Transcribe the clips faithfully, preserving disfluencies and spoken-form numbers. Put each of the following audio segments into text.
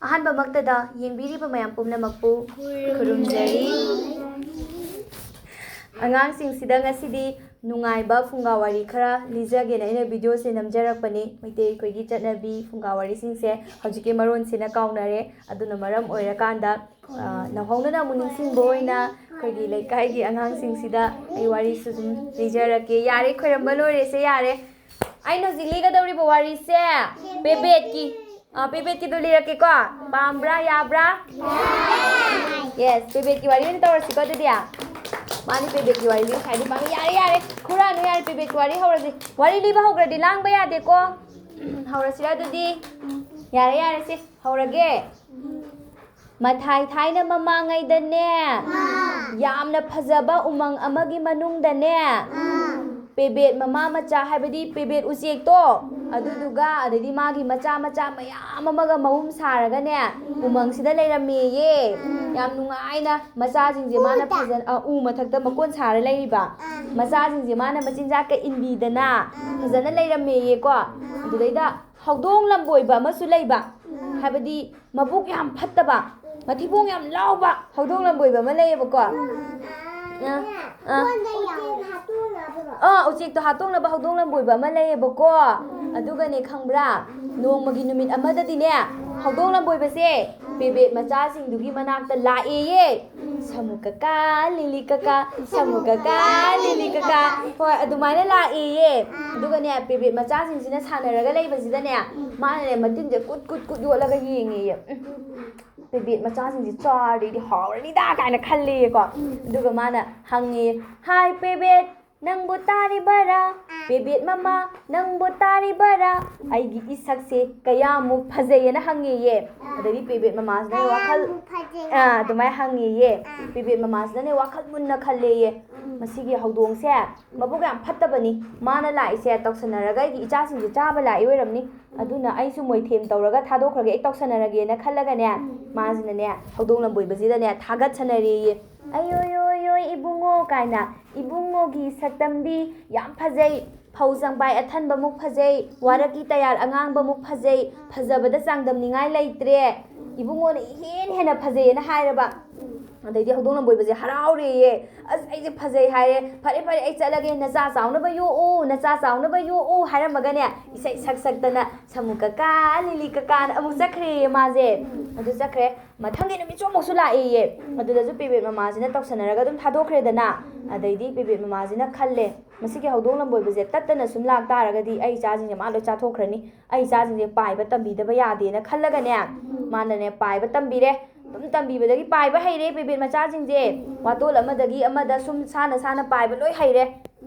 ꯑꯍꯥꯟꯕꯃꯛꯇꯗ ꯌꯦꯡꯕꯤꯔꯤꯕ ꯃꯌꯥꯝ ꯄꯨꯝꯅꯃꯛꯄꯨ ꯈꯨꯔꯨꯝꯖꯔꯤ꯫ ꯑꯉꯥꯡꯁꯤꯡꯁꯤꯗ ꯉꯁꯤꯗꯤ ꯅꯨꯡꯉꯥꯏꯕ ꯐꯨꯡꯒꯥ ꯋꯥꯔꯤ ꯈꯔ ꯂꯤꯖꯒꯦꯅ ꯑꯩꯅ ꯚꯤꯗꯤꯑꯣꯁꯦ ꯅꯝꯖꯔꯛꯄꯅꯤ꯫ ꯃꯩꯇꯩ ꯑꯩꯈꯣꯏꯒꯤ ꯆꯠꯅꯕꯤ ꯐꯨꯡꯒꯥ ꯋꯥꯔꯤꯁꯤꯡꯁꯦ ꯍꯧꯖꯤꯛꯀꯤ ꯃꯔꯣꯟꯁꯤꯅ ꯀꯥꯎꯅꯔꯦ꯫ ꯑꯗꯨꯅ ꯃꯔꯝ ꯑꯣꯏꯔꯀꯥꯟꯗ, ꯑ, ꯅꯧꯍꯧꯅꯅ ꯑꯃꯨꯛ ꯅꯤꯡꯁꯤꯡꯕ ꯑꯣꯏꯅ ꯑꯩꯈꯣꯏꯒꯤ ꯂꯩꯀꯥꯏꯒꯤ ꯑꯉꯥꯡꯁꯤꯡꯁꯤꯗ ꯑꯩ ꯋꯥꯔꯤꯁꯨ ꯁꯨꯝ ꯂꯤꯖꯔꯛꯀꯦ꯫ ꯌꯥꯔꯦ, ꯈꯣꯏꯔꯝꯕ ꯂꯣꯏꯔꯦꯁꯦ, ꯌꯥꯔꯦ꯫ ꯑꯩꯅ ꯍꯧꯖꯤꯛ ꯂꯤꯒꯗꯧꯔꯤꯕ ꯋꯥꯔꯤꯁꯦ ꯄꯦꯕꯦꯠꯀꯤ, ꯑ, ꯄꯦꯕꯦꯠꯀꯤꯗꯣ ꯂꯤꯔꯛꯀꯦꯀꯣ꯫ ꯄꯥꯝꯕ꯭ꯔꯥ? ꯌꯥꯕ꯭ꯔꯥ? ꯌꯦꯁ, ꯄꯦꯕꯦꯠꯀꯤ ꯋꯥꯔꯤ ꯑꯣꯏꯅ ꯇꯧꯔꯁꯤꯀꯣ ꯑꯗꯨꯗꯤ꯫ ꯃꯥꯗꯤ ꯄꯦꯕꯦꯠꯀꯤ ꯋꯥꯔꯤ ꯂꯤꯔꯁꯦ ꯍꯥꯏꯗꯤ ꯄꯥꯝꯃꯤ꯫ ꯌꯥꯔꯦ, ꯌꯥꯔꯦ, ꯈꯨꯔꯥꯅꯨ, ꯌꯥꯔꯦ, ꯄꯦꯕꯦꯠꯀꯤ ꯋꯥꯔꯤ ꯍꯧꯔꯁꯤ꯫ ꯋꯥꯔꯤ ꯂꯤꯕ ꯍꯧꯈ꯭ꯔꯗꯤ ꯂꯥꯡꯕ ꯌꯥꯗꯦꯀꯣ꯫ ꯍꯧꯔꯁꯤꯔꯥ ꯑꯗꯨꯗꯤ? ꯌꯥꯔꯦ, ꯌꯥꯔꯦ, ꯁꯦ, ꯍꯧꯔꯒꯦ꯫ ꯃꯊꯥꯏ ꯊꯥꯏꯅ ꯃꯃꯥꯡꯉꯩꯗꯅꯦ, ꯌꯥꯝꯅ ꯐꯖꯕ ꯎꯃꯪ ꯑꯃꯒꯤ ꯃꯅꯨꯡꯗꯅꯦ, ꯄꯦꯕꯦꯠ ꯃꯃꯥ ꯃꯆꯥ, ꯍꯥꯏꯕꯗꯤ ꯄꯦꯕꯦꯠ ꯎꯆꯦꯛꯇꯣ, ꯑꯗꯨꯗꯨꯒ ꯑꯗꯩꯗꯤ ꯃꯥꯒꯤ ꯃꯆꯥ ꯃꯆꯥ ꯃꯌꯥꯝ ꯑꯃꯒ ꯃꯍꯨꯝ ꯁꯥꯔꯒꯅꯦ, ꯎꯃꯪꯁꯤꯗ ꯂꯩꯔꯝꯃꯦꯌꯦ꯫ ꯌꯥꯝ ꯅꯨꯡꯉꯥꯏꯅ ꯃꯆꯥꯁꯤꯡꯁꯦ ꯃꯥꯅ ꯐꯖꯅ, ꯑ, ꯎ ꯃꯊꯛꯇ ꯃꯀꯣꯟ ꯁꯥꯔ ꯂꯩꯔꯤꯕ꯫ ꯃꯆꯥꯁꯤꯡꯁꯦ ꯃꯥꯅ ꯃꯆꯤꯟꯖꯥꯛꯀ ꯏꯟꯕꯤꯗꯅ ꯐꯖꯅ ꯂꯩꯔꯝꯃꯦꯌꯦꯀꯣ꯫ ꯑꯗꯨꯗꯩꯗ ꯍꯧꯗꯣꯡ ꯂꯝꯕꯣꯏꯕ ꯑꯃꯁꯨ ꯂꯩꯕ, ꯍꯥꯏꯕꯗꯤ ꯃꯕꯨꯛ ꯌꯥꯝ ꯐꯠꯇꯕ, ꯃꯊꯤꯕꯣꯡ ꯌꯥꯝ ꯂꯥꯎꯕ ꯍꯧꯗꯣꯡ ꯂꯝꯕꯣꯏꯕ ꯑꯃ ꯂꯩꯌꯦꯕꯀꯣ꯫ ꯑ, ꯑ꯫ ꯑꯥ, ꯎꯆꯦꯛꯇꯣ ꯍꯥꯠꯇꯣꯛꯅꯕ ꯍꯧꯗꯣꯡ ꯂꯝꯕꯣꯏꯕ ꯑꯃ ꯂꯩꯌꯦꯕꯀꯣ꯫ ꯑꯗꯨꯒꯅꯦ, ꯈꯪꯕ꯭ꯔꯥ, ꯅꯣꯡꯃꯒꯤ ꯅꯨꯃꯤꯠ ꯑꯃꯗꯗꯤꯅꯦ, ꯍꯧꯗꯣꯡ ꯂꯝꯕꯣꯏꯕꯁꯦ ꯄꯦꯕꯦꯠ ꯃꯆꯥꯁꯤꯡꯗꯨꯒꯤ ꯃꯅꯥꯛꯇ ꯂꯥꯛꯑꯦꯌꯦ꯫ "ꯁꯃꯨ ꯀꯀꯥ, ꯂꯤꯂꯤ ꯀꯀꯥ, ꯁꯃꯨ ꯀꯀꯥ, ꯂꯤꯂꯤ ꯀꯀꯥ"꯫ ꯍꯣꯏ, ꯑꯗꯨꯃꯥꯏꯅ ꯂꯥꯛꯑꯦꯌꯦ꯫ ꯑꯗꯨꯒꯅꯦ, ꯄꯦꯕꯦꯠ ꯃꯆꯥꯁꯤꯡꯁꯤꯅ ꯁꯥꯟꯅꯔꯒ ꯂꯩꯕꯁꯤꯗꯅꯦ, ꯃꯥꯅꯅꯦ ꯃꯇꯤꯟꯁꯦ ꯀꯨꯠ ꯀꯨꯠ ꯀꯨꯠ ꯌꯣꯠꯂꯒ ꯌꯦꯡꯉꯦꯌꯦ꯫ "ꯎꯝ, ꯄꯦꯕꯦꯠ ꯃꯆꯥꯁꯤꯡꯁꯦ ꯆꯥꯔꯗꯤ ꯍꯥꯎꯔꯅꯤꯗ" ꯀꯥꯏꯅ ꯈꯜꯂꯦꯌꯦꯀꯣ꯫ ꯑꯗꯨꯒ ꯃꯥꯅ ꯍꯪꯉꯦ, "ꯍꯥꯏ ꯄꯦꯕꯦꯠ, ꯅꯪꯕꯨ ꯇꯥꯔꯤꯕꯔꯥ? ꯄꯦꯕꯦꯠ ꯃꯃꯥ, ꯅꯪꯕꯨ ꯇꯥꯔꯤꯕꯔꯥ? ꯑꯩꯒꯤ ꯏꯁꯛꯁꯦ ꯀꯌꯥꯃꯨꯛ ꯐꯖꯩꯌꯦꯅ" ꯍꯪꯉꯦꯌꯦ꯫ ꯑꯗꯩꯗꯤ ꯄꯦꯕꯦꯠ ꯃꯃꯥꯁꯤꯅ ꯋꯥꯈꯜ, ꯀꯌꯥꯃꯨꯛ ꯐꯖꯩ ꯑꯥ, ꯍꯥꯏꯕ? ꯑꯗꯨꯃꯥꯏꯅ ꯍꯪꯉꯦꯌꯦ꯫ ꯑꯥ꯫ ꯄꯦꯕꯦꯠ ꯃꯃꯥꯁꯤꯅꯅꯦ ꯋꯥꯈꯜ ꯃꯨꯟꯅ ꯈꯜꯂꯦꯌꯦ꯫ ꯎꯝ꯫ "ꯃꯁꯤꯒꯤ ꯍꯧꯗꯣꯡꯁꯦ ꯃꯕꯨꯛ ꯌꯥꯝ ꯐꯠꯇꯕꯅꯤ, ꯃꯥꯅ ꯂꯥꯛꯏꯁꯦ ꯇꯧꯁꯟꯅꯔꯒ ꯑꯩꯒꯤ ꯏꯆꯥꯁꯤꯡꯁꯦ ꯆꯥꯕ ꯂꯥꯛꯏ ꯑꯣꯏꯔꯝꯅꯤ, ꯑꯗꯨꯅ ꯑꯩꯁꯨ ꯃꯣꯏꯊꯦꯝ ꯇꯧꯔꯒ ꯊꯥꯗꯣꯛꯈ꯭ꯔꯒꯦ, ꯑꯩ ꯇꯧꯁꯟꯅꯔꯒꯦꯅ" ꯈꯜꯂꯒꯅꯦ, ꯎꯝ꯫ ꯃꯥꯁꯤꯅꯅꯦ ꯍꯧꯗꯣꯡ ꯂꯝꯕꯣꯏꯕꯁꯤꯗꯅꯦ ꯊꯥꯒꯠꯁꯟꯅꯔꯦꯌꯦ꯫ "ꯑꯌꯣꯏ, ꯌꯣꯏ, ꯌꯣꯏ, ꯏꯕꯨꯡꯉꯣ" ꯀꯥꯏꯅ, "ꯏꯕꯨꯡꯉꯣꯒꯤ ꯁꯛꯇꯝꯗꯤ ꯌꯥꯝ ꯐꯖꯩ, ꯐꯧ ꯆꯪꯕꯥꯏ ꯑꯊꯟꯕꯃꯨꯛ ꯐꯖꯩ, ꯋꯥꯔꯛꯀꯤ ꯇꯌꯥꯜ ꯑꯉꯥꯡꯕꯃꯨꯛ ꯐꯖꯩ, ꯐꯖꯕꯗ ꯆꯥꯡꯗꯝꯅꯤꯡꯉꯥꯏ ꯂꯩꯇ꯭ꯔꯦ, ꯏꯕꯨꯡꯉꯣꯅ ꯏꯍꯦꯟ ꯍꯦꯟꯅ ꯐꯖꯩꯌꯦꯅ ꯍꯥꯏꯔꯕ꯫ ꯑꯗꯩꯗꯤ ꯍꯧꯗꯣꯡ ꯂꯝꯕꯣꯏꯕꯁꯦ ꯍꯔꯥꯎꯔꯦꯌꯦ꯫ "ꯑꯁ, ꯑꯩꯁꯦ ꯐꯖꯩ ꯍꯥꯏꯔꯦ, ꯐꯔꯦ ꯐꯔꯦ, ꯑꯩ ꯆꯠꯂꯒꯦ, ꯅꯆꯥ ꯆꯥꯎꯅꯕ ꯌꯣꯛꯎ, ꯅꯆꯥ ꯆꯥꯎꯅꯕ ꯌꯣꯛꯎ" ꯍꯥꯏꯔꯝꯃꯒꯅꯦ, ꯏꯁꯩ ꯁꯛ ꯁꯛꯇꯅ "ꯁꯃꯨ ꯀꯀꯥ, ꯂꯤꯂꯤ ꯀꯀꯥꯅ" ꯑꯃꯨꯛ ꯆꯠꯈ꯭ꯔꯦꯌꯦ ꯃꯥꯁꯦ꯫ ꯑꯗꯨ ꯆꯠꯈ꯭ꯔꯦ꯫ ꯃꯊꯪꯒꯤ ꯅꯨꯃꯤꯠꯁꯨ ꯑꯃꯨꯛꯁꯨ ꯂꯥꯛꯑꯦꯌꯦ꯫ ꯑꯗꯨꯗꯁꯨ ꯄꯦꯕꯦꯠ ꯃꯃꯥꯁꯤꯅ ꯇꯧꯁꯟꯅꯔꯒ ꯑꯗꯨꯝ ꯊꯥꯗꯣꯛꯈ꯭ꯔꯦꯗꯅ꯫ ꯑꯗꯩꯗꯤ ꯄꯦꯕꯦꯠ ꯃꯃꯥꯁꯤꯅ ꯈꯜꯂꯦ, "ꯃꯁꯤꯒꯤ ꯍꯧꯗꯣꯡ ꯂꯝꯕꯣꯏꯕꯁꯦ ꯇꯠꯇꯅ ꯁꯨꯝ ꯂꯥꯛ ꯇꯥꯔꯒꯗꯤ ꯑꯩ ꯏꯆꯥꯁꯤꯡꯁꯦ ꯃꯥ ꯂꯣꯏ ꯆꯥꯊꯣꯛꯈ꯭ꯔꯅꯤ꯫ ꯑꯩ ꯏꯆꯥꯁꯤꯡꯁꯦ ꯄꯥꯏꯕ ꯇꯝꯕꯤꯗꯕ ꯌꯥꯗꯦꯅ" ꯈꯜꯂꯒꯅꯦ, ꯃꯥꯅꯅꯦ ꯄꯥꯏꯕ ꯇꯝꯕꯤꯔꯦ꯫ ꯑꯗꯨꯝ ꯇꯝꯕꯤꯕꯗꯒꯤ ꯄꯥꯏꯕ ꯍꯩꯔꯦ ꯄꯦꯕꯦꯠ ꯃꯆꯥꯁꯤꯡꯁꯦ꯫ ꯋꯥꯇꯣꯜ ꯑꯃꯗꯒꯤ ꯑꯃꯗ ꯁꯨꯝ ꯁꯥꯅ ꯁꯥꯅ ꯄꯥꯏꯕ ꯂꯣꯏ ꯍꯩꯔꯦ꯫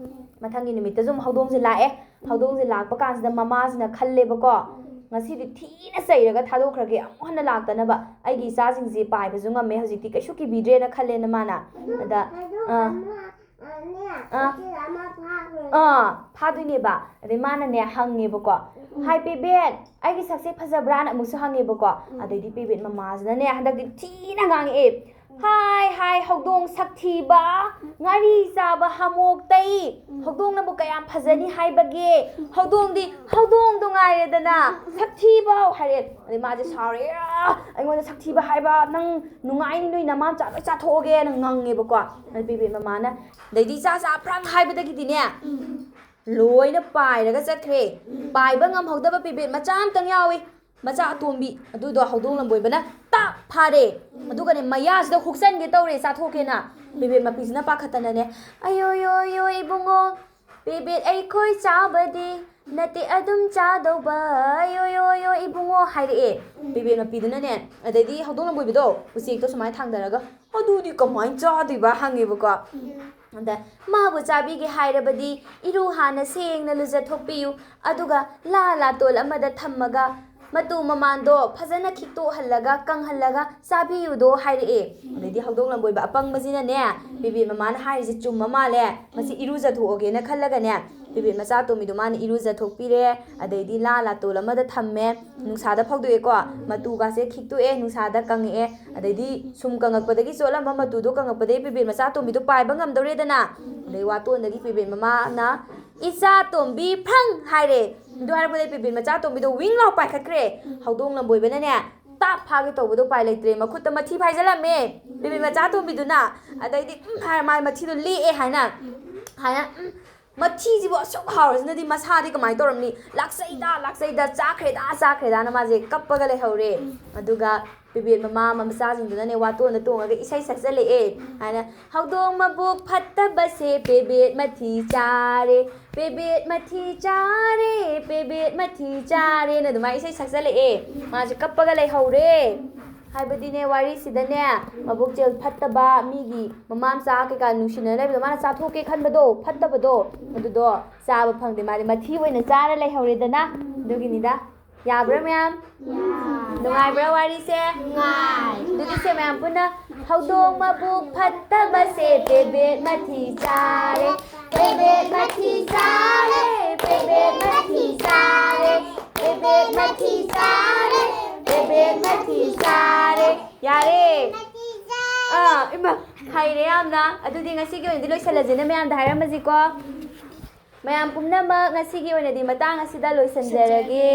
ꯃꯊꯪꯒꯤ ꯅꯨꯃꯤꯠꯇꯁꯨ ꯑꯃꯨꯛ ꯍꯧꯗꯣꯡꯁꯦ ꯂꯥꯛꯑꯦ꯫ ꯍꯧꯗꯣꯡꯁꯦ ꯂꯥꯛꯄ ꯀꯥꯟꯁꯤꯗ ꯃꯃꯥꯁꯤꯅ ꯈꯜꯂꯦꯕꯀꯣ, "ꯉꯁꯤꯗꯤ ꯊꯤꯅ ꯆꯩꯔꯒ ꯊꯥꯗꯣꯛꯈ꯭ꯔꯒꯦ, ꯑꯃꯨꯛ ꯍꯟꯅ ꯂꯥꯛꯇꯅꯕ꯫ ꯑꯩꯒꯤ ꯏꯆꯥꯁꯤꯡꯁꯦ ꯄꯥꯏꯕꯁꯨ ꯉꯝꯃꯦ, ꯍꯧꯖꯤꯛꯇꯤ ꯀꯩꯁꯨ ꯀꯤꯕꯤꯗ꯭ꯔꯦꯅ" ꯈꯜꯂꯦꯅ ꯃꯥꯅ꯫ ꯑꯗ, ꯑꯥ, ꯑꯥ, ꯑꯥ, ꯐꯥꯗꯣꯏꯅꯦꯕ꯫ ꯑꯗꯩ ꯃꯥꯅꯅꯦ ꯍꯪꯉꯦꯕꯀꯣ, "ꯍꯥꯏ ꯄꯦꯕꯦꯠ, ꯑꯩꯒꯤ ꯁꯛꯁꯦ ꯐꯖꯕ꯭ꯔꯥꯅ?" ꯑꯃꯨꯛꯁꯨ ꯍꯪꯉꯦꯕꯀꯣ꯫ ꯑꯗꯩꯗꯤ ꯄꯦꯕꯦꯠ ꯃꯃꯥꯁꯤꯅꯅꯦ ꯍꯟꯗꯛꯇꯤ ꯊꯤꯅ ꯉꯥꯡꯉꯛꯑꯦ, "ꯍꯥꯏ ꯍꯥꯏ, ꯍꯧꯗꯣꯡ ꯁꯛꯊꯤꯕ, ꯉꯥꯔꯤ ꯆꯥꯕ ꯍꯥꯃꯣꯛꯇꯩ, ꯍꯧꯗꯣꯡꯅꯕꯨ ꯀꯌꯥꯝ ꯐꯖꯅꯤ ꯍꯥꯏꯕꯒꯦ? ꯍꯧꯗꯣꯡꯗꯤ ꯍꯧꯗꯣꯡꯗꯣ ꯉꯥꯏꯔꯦꯗꯅ, ꯁꯛꯊꯤꯕ" ꯍꯥꯏꯔꯦ꯫ ꯑꯗꯩ ꯃꯥꯁꯦ ꯁꯥꯎꯔꯦ, "ꯑꯥ, ꯑꯩꯉꯣꯟꯗ ꯁꯛꯊꯤꯕ ꯍꯥꯏꯕ? ꯅꯪ ꯅꯨꯡꯉꯥꯏꯅꯤ, ꯅꯣꯏ ꯅꯃꯥ ꯃꯆꯥ ꯂꯣꯏ ꯆꯥꯊꯣꯛꯑꯒꯦꯅ" ꯉꯪꯉꯦꯕꯀꯣ꯫ ꯑꯗꯩ ꯄꯦꯕꯦꯠ ꯃꯃꯥꯅ, ꯑꯗꯩꯗꯤ "ꯏꯆꯥ ꯆꯥ ꯐ꯭ꯔꯪ" ꯍꯥꯏꯕꯗꯒꯤꯗꯤꯅꯦ, ꯂꯣꯏꯅ ꯄꯥꯏꯔꯒ ꯆꯠꯈ꯭ꯔꯦ꯫ ꯄꯥꯏꯕ ꯉꯝꯍꯧꯗꯕ ꯄꯦꯕꯦꯠ ꯃꯆꯥ ꯑꯝꯇꯪ ꯌꯥꯎꯏ, ꯃꯆꯥ ꯑꯇꯣꯝꯕꯤ꯫ ꯑꯗꯨꯗꯣ ꯍꯧꯗꯣꯡ ꯂꯝꯕꯣꯏꯕꯅ ꯇꯥꯛ ꯐꯥꯔꯦ꯫ ꯑꯗꯨꯒꯅꯦ ꯃꯌꯥꯁꯤꯗ ꯍꯨꯛꯆꯟꯒꯦ ꯇꯧꯔꯦ ꯆꯥꯊꯣꯛꯀꯦꯅ꯫ ꯄꯦꯕꯦꯠ ꯃꯄꯤꯁꯤꯅ ꯄꯥꯈꯠꯇꯅꯅꯦ, "ꯑꯌꯣ ꯌꯣ ꯌꯣ ꯏꯕꯨꯡꯉꯣ, ꯄꯦꯕꯦꯠ ꯑꯩꯈꯣꯏ ꯆꯥꯕꯗꯤ ꯅꯠꯇꯦ ꯑꯗꯨꯝ ꯆꯥꯗꯧꯕ, ꯑꯌꯣ ꯌꯣ ꯌꯣ ꯏꯕꯨꯡꯉꯣ" ꯍꯥꯏꯔꯛꯑꯦ꯫ ꯄꯦꯕꯦꯠ ꯃꯄꯤꯗꯨꯅꯅꯦ, ꯑꯗꯩꯗꯤ ꯍꯧꯗꯣꯡ ꯂꯝꯕꯣꯏꯕꯗꯣ ꯎꯆꯦꯛꯇꯣ ꯁꯨꯃꯥꯏꯅ ꯊꯥꯡꯗꯔꯒ, "ꯑꯗꯨꯗꯤ ꯀꯃꯥꯏꯅ ꯆꯥꯗꯣꯏꯕ?" ꯍꯪꯉꯦꯕꯀꯣ꯫ ꯑꯗ, "ꯃꯥꯕꯨ ꯆꯥꯕꯤꯒꯦ ꯍꯥꯏꯔꯕꯗꯤ ꯏꯔꯨ ꯍꯥꯟꯅ ꯁꯦꯡꯅ ꯂꯨꯖꯊꯣꯛꯄꯤꯌꯨ, ꯑꯗꯨꯒ ꯂꯥ ꯂꯥꯇꯣꯜ ꯑꯃꯗ ꯊꯝꯃꯒ ꯃꯇꯨ ꯃꯃꯥꯟꯗꯣ ꯐꯖꯅ ꯈꯤꯛꯇꯣꯛꯍꯜꯂꯒ ꯀꯪꯍꯜꯂꯒ ꯆꯥꯕꯤꯌꯨꯗꯣ" ꯍꯥꯏꯔꯛꯑꯦ꯫ ꯑꯗꯩꯗꯤ ꯍꯧꯗꯣꯡ ꯂꯝꯕꯣꯏꯕ ꯑꯄꯪꯕꯁꯤꯅꯅꯦ, ꯄꯦꯕꯦꯠ ꯃꯃꯥꯅ ꯍꯥꯏꯔꯤꯁꯦ ꯆꯨꯝꯃ ꯃꯥꯜꯂꯦ, ꯃꯁꯤ ꯏꯔꯨꯖꯊꯣꯛꯑꯒꯦꯅ ꯈꯜꯂꯒꯅꯦ, ꯄꯦꯕꯦꯠ ꯃꯆꯥ ꯑꯇꯣꯝꯕꯤꯗꯣ ꯃꯥꯅ ꯏꯔꯨꯖꯊꯣꯛꯄꯤꯔꯦ꯫ ꯑꯗꯩꯗꯤ ꯂꯥ ꯂꯥꯇꯣꯜ ꯑꯃꯗ ꯊꯝꯃꯦ, ꯅꯨꯡꯁꯥꯗ ꯐꯧꯗꯣꯛꯑꯦꯀꯣ, ꯃꯇꯨꯒꯥꯁꯦ ꯈꯤꯛꯇꯣꯛꯑꯦ, ꯅꯨꯡꯁꯥꯗ ꯀꯪꯉꯛꯑꯦ꯫ ꯑꯗꯩꯗꯤ ꯁꯨꯝ ꯀꯪꯉꯛꯄꯗꯒꯤ, ꯆꯣꯠꯂꯝꯕ ꯃꯇꯨꯗꯣ ꯀꯪꯉꯛꯄꯗꯒꯤ ꯄꯦꯕꯦꯠ ꯃꯆꯥ ꯑꯇꯣꯝꯕꯤꯗꯣ ꯄꯥꯏꯕ ꯉꯝꯗꯧꯔꯦꯗꯅ꯫ ꯑꯗꯩ ꯋꯥꯇꯣꯟꯗꯒꯤ ꯄꯦꯕꯦꯠ ꯃꯃꯥꯅ, "ꯏꯆꯥ ꯇꯣꯝꯕꯤ ꯐ꯭ꯔꯪ" ꯍꯥꯏꯔꯦ꯫ ꯑꯗꯨ ꯍꯥꯏꯔꯛꯄꯗꯩ ꯄꯦꯕꯦꯠ ꯃꯆꯥ ꯇꯣꯝꯕꯤꯗꯣ ꯋꯤꯡ ꯂꯥꯎ ꯄꯥꯏꯈꯠꯈ꯭ꯔꯦ꯫ ꯍꯧꯗꯣꯡ ꯂꯝꯕꯣꯏꯕꯅꯅꯦ, ꯇꯥꯞ ꯐꯥꯒꯦ ꯇꯧꯕꯗꯣ ꯎꯄꯥꯏ ꯂꯩꯇ꯭ꯔꯦ, ꯃꯈꯨꯠꯇ ꯃꯊꯤ ꯐꯥꯏꯖꯜꯂꯝꯃꯦ ꯕꯦꯕꯤ ꯃꯆꯥ ꯑꯇꯣꯝꯕꯤꯗꯨꯅ꯫ ꯑꯗꯩꯗꯤ "ꯎꯝ" ꯍꯥꯏꯔ ꯃꯥꯏ ꯃꯊꯤꯗꯣ ꯂꯦꯛꯑꯦ ꯍꯥꯏꯅ, ꯍꯥꯏꯅ "ꯎꯝ, ꯃꯊꯤꯁꯤꯕꯨ ꯑꯁꯨꯛ ꯍꯥꯎꯔꯁꯤꯅꯗꯤ ꯃꯁꯥꯗꯤ ꯀꯃꯥꯏꯅ ꯇꯧꯔꯝꯅꯤ, ꯂꯥꯛꯆꯩꯗ ꯂꯥꯛꯆꯩꯗ, ꯆꯥꯈ꯭ꯔꯦꯗ ꯆꯥꯈ꯭ꯔꯦꯗꯅ" ꯃꯥꯁꯦ ꯀꯞꯄꯒ ꯂꯩꯍꯧꯔꯦ꯫ ꯑꯗꯨꯒ ꯄꯦꯕꯦꯠ ꯃꯃꯥ ꯃꯆꯥꯁꯤꯡꯗꯨꯅꯅꯦ ꯋꯥꯇꯣꯟꯗ ꯇꯣꯡꯉꯒ ꯏꯁꯩ ꯁꯛꯆꯜꯂꯛꯑꯦ ꯍꯥꯏꯅ, "ꯍꯧꯗꯣꯡ ꯃꯕꯨꯛ ꯐꯠꯇꯕꯁꯦ ꯄꯦꯕꯦꯠ ꯃꯊꯤ ꯆꯥꯔꯦ, ꯄꯦꯕꯦꯠ ꯃꯊꯤ ꯆꯥꯔꯦ, ꯄꯦꯕꯦꯠ ꯃꯊꯤ ꯆꯥꯔꯦꯅ" ꯑꯗꯨꯃꯥꯏꯅ ꯏꯁꯩ ꯁꯛꯆꯜꯂꯛꯑꯦ꯫ ꯃꯥꯁꯦ ꯀꯞꯄꯒ ꯂꯩꯍꯧꯔꯦ꯫ ꯍꯥꯏꯕꯗꯤꯅꯦ, ꯋꯥꯔꯤꯁꯤꯗꯅꯦ, ꯃꯕꯨꯛꯆꯦꯜ ꯐꯠꯇꯕ, ꯃꯤꯒꯤ ꯃꯃꯥ ꯃꯆꯥ ꯀꯩꯀꯥ ꯅꯨꯡꯁꯤꯅꯅ ꯂꯩꯕꯗꯣ ꯃꯥꯅ ꯆꯥꯊꯣꯛꯀꯦ ꯈꯟꯕꯗꯣ, ꯐꯠꯇꯕꯗꯣ, ꯑꯗꯨꯗꯣ ꯆꯥꯕ ꯐꯪꯗꯦ꯫ ꯃꯥꯗꯤ ꯃꯊꯤ ꯑꯣꯏꯅ ꯆꯥꯔ ꯂꯩꯍꯧꯔꯦꯗꯅ꯫ ꯑꯗꯨꯒꯤꯅꯤꯗ꯫ ꯌꯥꯕ꯭ꯔꯥ ꯃꯌꯥꯝ? ꯅꯨꯡꯉꯥꯏꯕ꯭ꯔꯥ ꯋꯥꯔꯤꯁꯦ? ꯑꯗꯨꯗꯤ ꯁꯦ ꯃꯌꯥꯝ ꯄꯨꯟꯅ, "ꯍꯧꯗꯣꯡ ꯃꯕꯨꯛ ꯐꯠꯇꯕꯁꯦ ꯄꯦꯕꯦꯠ ꯃꯊꯤ ꯆꯥꯔꯦ, ꯄꯦꯕꯦꯠ ꯃꯊꯤ ꯆꯥꯔꯦ, ꯄꯦꯕꯦꯠ ꯃꯊꯤ ꯆꯥꯔꯦ, ꯄꯦꯕꯦꯠ ꯃꯊꯤ ꯆꯥꯔꯦ, ꯄꯦꯕꯦꯠ ꯃꯊꯤ ꯆꯥꯔꯦ"꯫ ꯌꯥꯔꯦ꯫ ꯑꯥ, ꯏꯃꯥ, ꯍꯩꯔꯦ ꯌꯥꯝꯅ꯫ ꯑꯗꯨꯗꯤ ꯉꯁꯤꯒꯤ ꯑꯣꯏꯅꯗꯤ ꯂꯣꯏꯁꯜꯂꯁꯤꯅꯦ, ꯃꯌꯥꯝꯗ ꯍꯥꯏꯔꯝꯃꯁꯤꯀꯣ꯫ ꯃꯌꯥꯝ ꯄꯨꯝꯅꯃꯛ ꯉꯁꯤꯒꯤ ꯑꯣꯏꯅꯗꯤ ꯃꯇꯥꯡ ꯑꯁꯤꯗ ꯂꯣꯏꯁꯤꯟꯖꯔꯒꯦ꯫